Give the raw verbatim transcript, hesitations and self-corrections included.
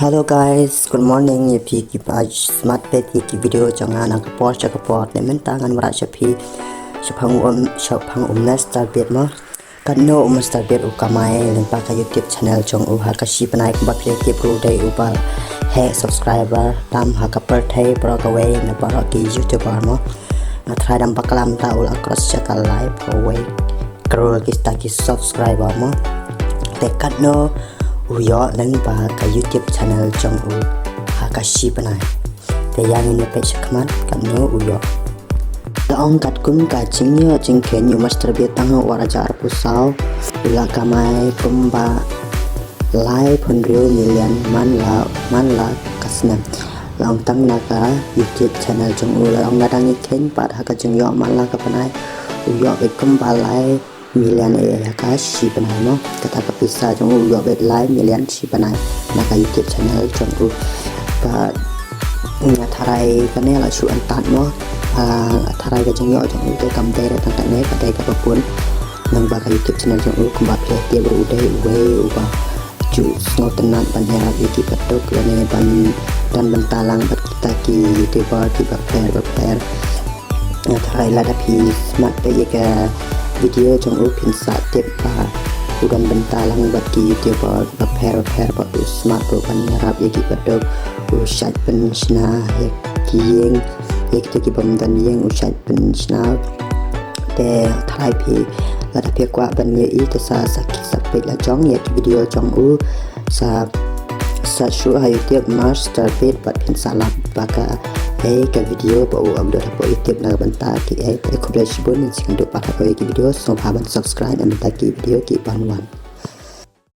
Hello guys, good morning. Ïa phi kiba smat peit ïa ki video jong nga na ka por sha ka por. Te mynta ngan wanrah sha phi shaphang u, shaphang u Mister Beat mo. Katno u Mister Beat u kamai lyngba ka YouTube channel jong u ha ka shi bnai. Kumba phi tip ruh u dei uba heh subscriber tam ha ka pyrthei baroh kawei na baroh ki YouTuber mo. Nga tharai dang bakla mynta u la cross sha ka lai phew wei klur kita ki subscriber mo. Te katno u ïoh lyngba ka YouTube channel jong u ha ka shi bnai. Te ïa ngin ïa peit shakhmat katno u ïoh. La ong katkum ka jingïoh jingkheiñ u Mister Beat tang ha u ar hajar arphew saw u la kamai kumba laiphew hynriew million man la, man la ka snem. La ong tang na ka YouTube channel jong u. La ong lada ngi kheiñ pat ha ka jingïoh man la ka bnai, u ïoh beit kumba lai million eh ha ka shi bnai mo. Kata ka pisa jong u ïoh beit lai million shi bnai na ka YouTube channel jong u. Ka nga tharai kane la shu antad mo. Ah, tharai ka jingïoh jong u te kam dei re tang kane, ka dei kaba bun. Nang ba ka YouTube channel jong u kumba phi tip ruh u dei uwei uba ju sngewtynnat ban ïarap ïa ki baduk lane ban don bynta lang bad kita ki YouTuber kiba pher ba pher. Nga tharai lada phi smat peit ïa ka video jong u phin sa tip ba u don bynta lang bad ki YouTuber ba pher ba pher, ba u smat ruh ban ïarap ïa ki baduk, u shait pynshna ïa ki ïing, ïa kita ki bym don ïing u shait pynshna. Te tharai phi lada phi kwah ban ïohi te sa, sa, sa peit la jong ïa ki video jong u. Sa, sa shu ha YouTube Mister Beat bad phin sa lap ba ka, eh, ka video ba u upload hapoh YouTube na ka bynta ki, eh. Te khublei shibun, ngin sa ïakynduh pat hapoh ïa ki video. Sngewbha ban subscribe na ka bynta ki video kiban wan.